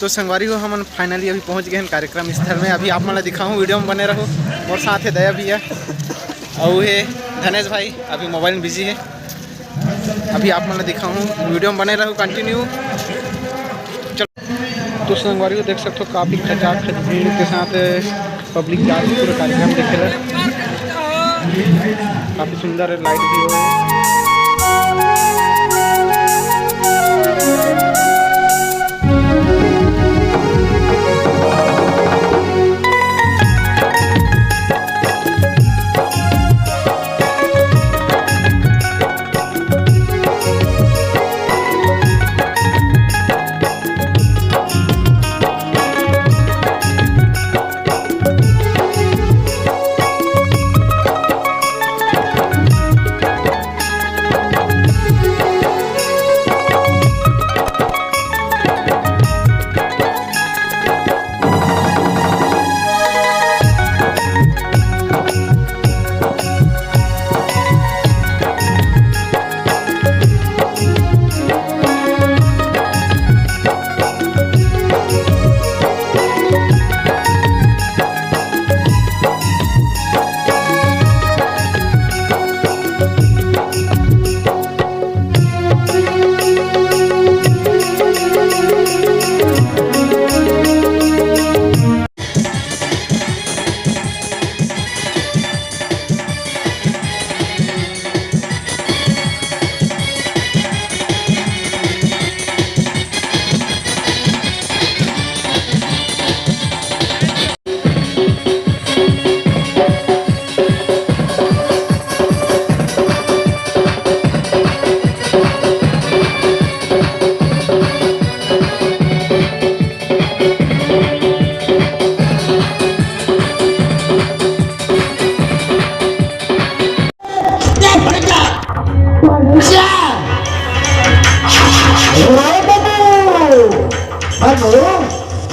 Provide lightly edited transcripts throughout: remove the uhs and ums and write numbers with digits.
तो संगवारी हो, हमन फाइनली अभी पहुंच गए हैं कार्यक्रम स्थल में। अभी आप मन ला दिखाऊँ, वीडियो में बने रहो। मोर साथ है दया भैया और है धनेश भाई, अभी मोबाइल में बिजी है। अभी आप मन ला दिखाऊँ, वीडियो में बने रहो कंटिन्यू। चलो तो संगवारी हो, देख सकते हो काफ़ी खचाखच भीड़ के साथ पब्लिक जा रही पूरा कार्यक्रम देखे ला। काफ़ी सुंदर है, लाइट भी हो।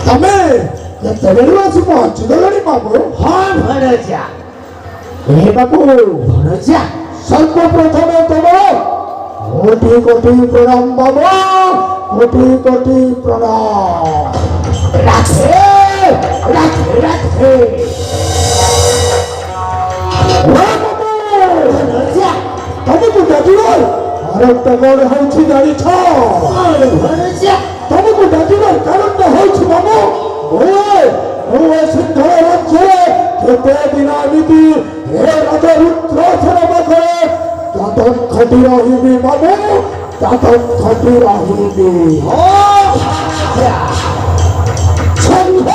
ତମେ କେତେବେଳୁ ଆସି ପହଞ୍ଚିଗଲଣି ବାବୁ? ହଁ ଭଣଜା। ଏ ବାବୁ ଭଣଜା, ସର୍ବପ୍ରଥମେ ତମ କୋଟି କୋଟି ପ୍ରଣାମ ବାବୁ, କୋଟି କୋଟି ପ୍ରଣାମ। ରାଧେ ରାଧେ ରାଧେ। ଭଣଜା, ତମକୁ ଡାକିବାର କାରଣଟା କଣ ହେଉଛି ଜାଣିଛ? କଣ ଭଣଜା? ତମକୁ ଡାକିବାର କାରଣଟା ହେଉଛି ବାବୁ, ମୁଁ ଏ ସିଂହଳ ରାଜ୍ୟରେ କେତେ ଦିନ ଏମିତି ଏ ରାଜା ରୁଦ୍ରସେନ ପାଖରେ ଦାଦନ ଖଟି ରହିବି ବାବୁ, ଦାଦନ ଖଟି ରହିବି? ସଂଘ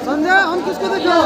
संजय हम किसको देखो?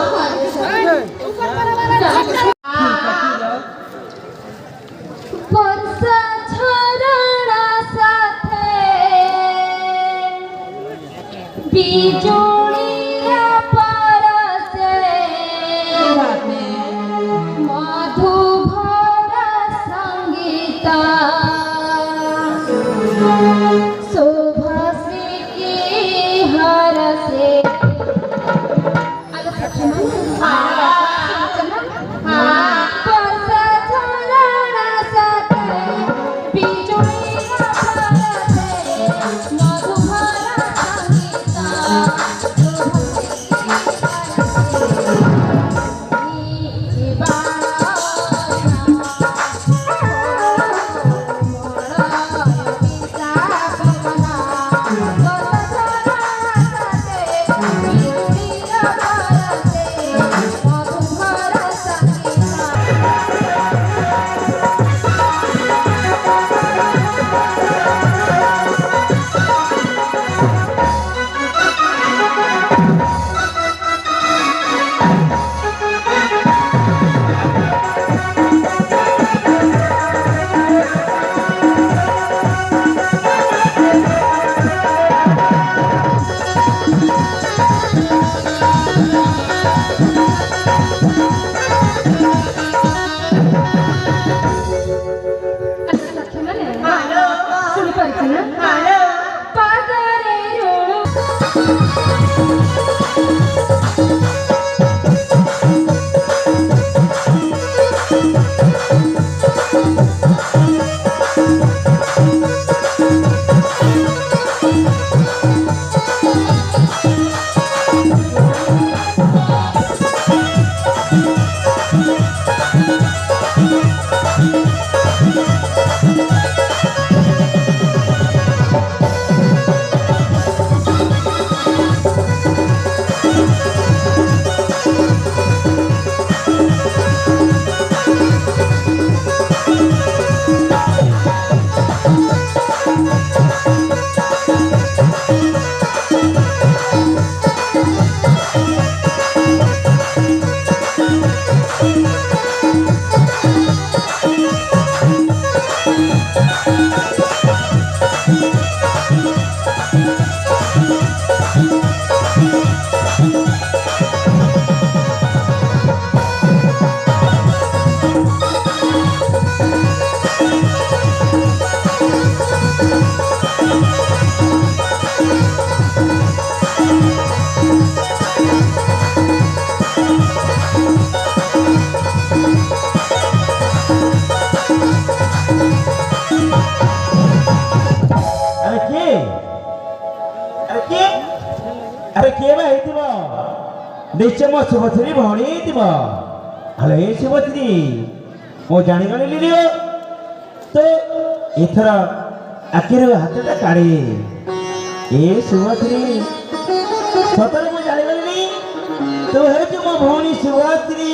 ଆରେ କିଏ, ଆରେ କିଏ ବା ହେଇଥିବ? ନିଶ୍ଚୟ ମୋ ଶୁଭଶ୍ରୀ ଭଉଣୀ ହେଇଥିବ। ହ୍ୟାଲୋ, ଏ ଶୁଭଶ୍ରୀ, ମୁଁ ଜାଣିଗଲି ଲିଲିଓ। ତ ଏଥର ଆଖିରୁ ହାତଟା କାଢ଼ି। ଏ ଶୁଭଶ୍ରୀ, ସତରେ ମୁଁ ଜାଣିଗଲିନି, ତୁ ହେଉଛୁ ମୋ ଭଉଣୀ ଶୁଭଶ୍ରୀ।